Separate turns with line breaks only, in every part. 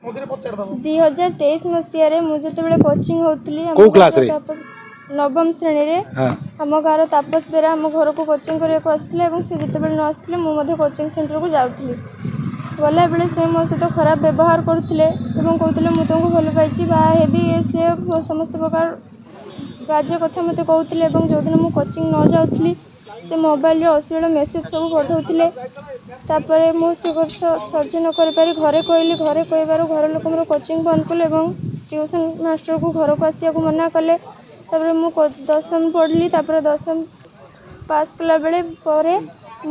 ମଝିରେ ପଚାରିଦବ।
2023 ମସିହାରେ ମୁଁ ଯେତେବେଳେ କୋଚିଂ ହେଉଥିଲି, ଆମ
କୋଉ
ଗାଁର
କ୍ଲାସରେ?
ନବମ ଶ୍ରେଣୀରେ। ଆମ ଗାଁର ତାପସ ବେରା ଆମ ଘରକୁ କୋଚିଂ କରିବାକୁ ଆସିଥିଲେ ଏବଂ ସେ ଯେତେବେଳେ ନ ଆସିଥିଲେ, ମୁଁ ମଧ୍ୟ କୋଚିଂ ସେଣ୍ଟରକୁ ଯାଉଥିଲି। ଗଲାବେଳେ ସେ ମୋ ସହିତ ଖରାପ ବ୍ୟବହାର କରୁଥିଲେ ଏବଂ କହୁଥିଲେ, ମୁଁ ତୁମକୁ ଭଲ ପାଇଛି, ବାହା ହେବି, ଇଏ ସିଏ ସମସ୍ତ ପ୍ରକାର ବାଜେ କଥା ମୋତେ କହୁଥିଲେ। ଏବଂ ଯେଉଁଦିନ ମୁଁ କୋଚିଂ ନ ଯାଉଥିଲି, ସେ ମୋବାଇଲରେ ଅଶ୍ଳୀଳ ମେସେଜ୍ ସବୁ ପଠାଉଥିଲେ। ତାପରେ ମୁଁ ସେ ବର୍ଷ ସହ୍ୟ ନ କରିପାରି ଘରେ କହିଲି। ଘରେ କହିବାରୁ ଘର ଲୋକ ମୋର କୋଚିଂ ବନ୍ଦ କଲେ ଏବଂ ଟ୍ୟୁସନ୍ ମାଷ୍ଟରକୁ ଘରକୁ ଆସିବାକୁ ମନା କଲେ। ତାପରେ ମୁଁ ଦଶମ ପଢ଼ିଲି। ତାପରେ ଦଶମ ପାସ୍ କଲାବେଳେ ପରେ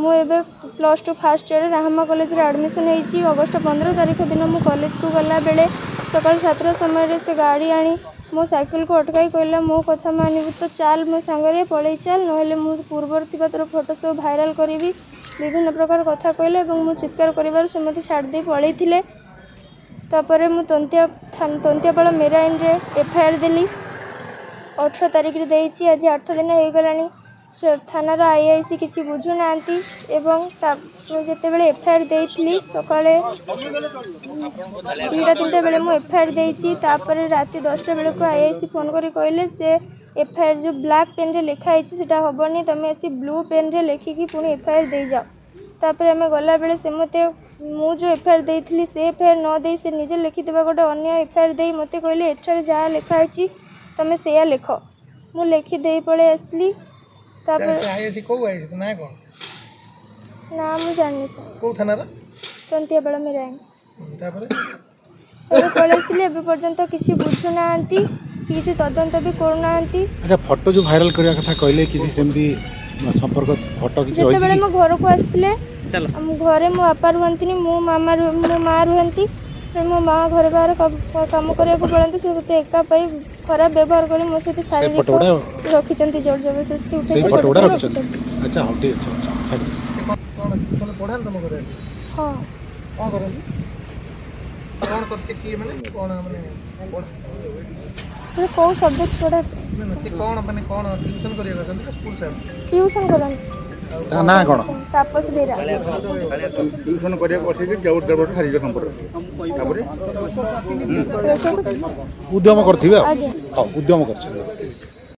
ମୁଁ ଏବେ +2 ଫାର୍ଷ୍ଟ ଇୟର୍ରେ ରାହାମା କଲେଜରେ ଆଡ଼ମିସନ୍ ହେଇଛି। ଅଗଷ୍ଟ 15 ତାରିଖ ଦିନ ମୁଁ କଲେଜକୁ ଗଲାବେଳେ ସକାଳ 7ଟା ସମୟରେ ସେ ଗାଡ଼ି ଆଣି ମୋ ସାଇକେଲକୁ ଅଟକାଇ କହିଲା, ମୋ କଥା ମାନିବୁ ତ ଚାଲ, ମୋ ସାଙ୍ଗରେ ପଳେଇ ଚାଲ, ନହେଲେ ମୁଁ ପୂର୍ବରୁ ଥିବା ତୋର ଫଟୋ ସବୁ ଭାଇରାଲ୍ କରିବି। ବିଭିନ୍ନ ପ୍ରକାର କଥା କହିଲେ ଏବଂ ମୁଁ ଚିତ୍କାର କରିବାରୁ ସେ ମୋତେ ଛାଡ଼ି ଦେଇ ପଳେଇଥିଲେ। ତାପରେ ମୁଁ ତନ୍ତିଆପାଳ ମେରାଇନରେ ଏଫଆଇଆର୍ ଦେଲି। 18 ତାରିଖରେ ଦେଇଛି, ଆଜି 8 ଦିନ ହେଇଗଲାଣି। ସେ ଥାନାର ଆଇଆଇସି କିଛି ବୁଝୁନାହାନ୍ତି। ଏବଂ ତା ମୁଁ ଯେତେବେଳେ ଏଫଆଇଆର୍ ଦେଇଥିଲି, ସକାଳେ 2ଟା 3ଟା ବେଳେ ମୁଁ ଏଫଆଇଆର୍ ଦେଇଛି। ତାପରେ ରାତି 10ଟା ବେଳକୁ ଆଇଆଇସି ଫୋନ୍ କରି କହିଲେ, ସେ ଏଫଆଇଆର୍ ଯେଉଁ ବ୍ଲାକ୍ ପେନ୍ରେ ଲେଖା ହେଇଛି ସେଇଟା ହେବନି, ତୁମେ ଆସି ବ୍ଲୁ ପେନ୍ରେ ଲେଖିକି ପୁଣି ଏଫଆଇଆର୍ ଦେଇଯାଅ। ତାପରେ ଆମେ ଗଲାବେଳେ ସେ ମୋତେ ମୁଁ ଯେଉଁ ଏଫଆଇଆର୍ ଦେଇଥିଲି ସେ ଏଫଆଇଆର୍ ନ ଦେଇ, ସେ ନିଜେ ଲେଖିଥିବା ଗୋଟେ ଅନ୍ୟ ଏଫଆଇଆର୍ ଦେଇ ମୋତେ କହିଲେ, ଏଠାରେ ଯାହା ଲେଖା ହେଇଛି ତୁମେ ସେଇଆ ଲେଖ। ମୁଁ ଲେଖି ଦେଇ ପଳେଇ ଆସିଲି। ତାପରେ
ସେ ଆଇଆଇସି, କୋଉ ଆଇଆଇସି, ନାଁ କ'ଣ?
ନା, ମୁଁ ଜାଣିନି ସାର୍।
କୋଉ ଥାନାର?
ତନ୍ତିଆପାଳ ମେରାଇନ୍।
ତାପରେ?
ତାପରେ ପଳେଇ ଆସିଲି। ଏବେ ପର୍ଯ୍ୟନ୍ତ କିଛି ବୁଝୁନାହାନ୍ତି କି କିଛି ତଦନ୍ତ ବି କରୁନାହାନ୍ତି।
ଆଚ୍ଛା, ଫଟୋ ଯେଉଁ ଭାଇରାଲ କରିବା କଥା କହିଲେ, କିଛି ସେମିତି ସମ୍ପର୍କ ଫଟୋ କିଛି ରହିଛି
ଯେତେବେଳେ
କି?
ମୋ ଘରକୁ ଆସିଥିଲେ, ଆମ ଘରେ ମୋ ବାପା ରୁହନ୍ତିନି, ମୁଁ ମାମା, ମୋ ମା ରୁହନ୍ତି। ମୋ ମା ଘରେ ବାହାରେ କାମ କରିବାକୁ ପଳାନ୍ତି। ସେ ମୋତେ ଏକା ପାଇ ଖରାପ ବ୍ୟବହାର କରି ମୋ ସହିତ
ସେ
ଶାରୀରିକ
ଫଟୋ ଗୁଡ଼ା
ରଖିଛନ୍ତି, ଜୋର ଜବରଦସ୍ତି ଉଠେଇ
ସେଇ
ସେ
ଫଟୋ ଗୁଡ଼ା
ସବୁ
ରଖିଛନ୍ତି। ଆଚ୍ଛା, ହଉ, ଠିକ୍ ଅଛି। ଆଚ୍ଛା, ଛାଡ଼ି।
ସେ କ'ଣ ତମେ ପଢ଼ାନ୍ତି ତମ ଘରେ?
ହଁ।
କ'ଣ କରନ୍ତି, କ'ଣ କରିছে କିଏ, ମାନେ କ'ଣ, ମାନେ
ମାନେ କେଉଁ ସବଜେକ୍ଟ ପଢ଼ା?
ନା ନା, ସେ କ'ଣ, ମାନେ କ'ଣ ଟ୍ୟୁସନ୍ କରିବାକୁ ଆସନ୍ତି ନା ସ୍କୁଲ ସାର୍?
ଟ୍ୟୁସନ୍ କରନ୍ତି।
ତାଙ୍କ ନାଁ କ'ଣ?
ତାପସ ବେରା।
ଟ୍ୟୁସନ୍ କରିବାକୁ ଆସିକି ଜବର ଜବର ଶାରୀରିକ ସମ୍ପର୍କ, ତାପରେ
ଉଦ୍ୟମ କରିଥିବେ ଆଉ।
ଆଜ୍ଞା।
ହଉ, ଉଦ୍ୟମ କରିଛନ୍ତି।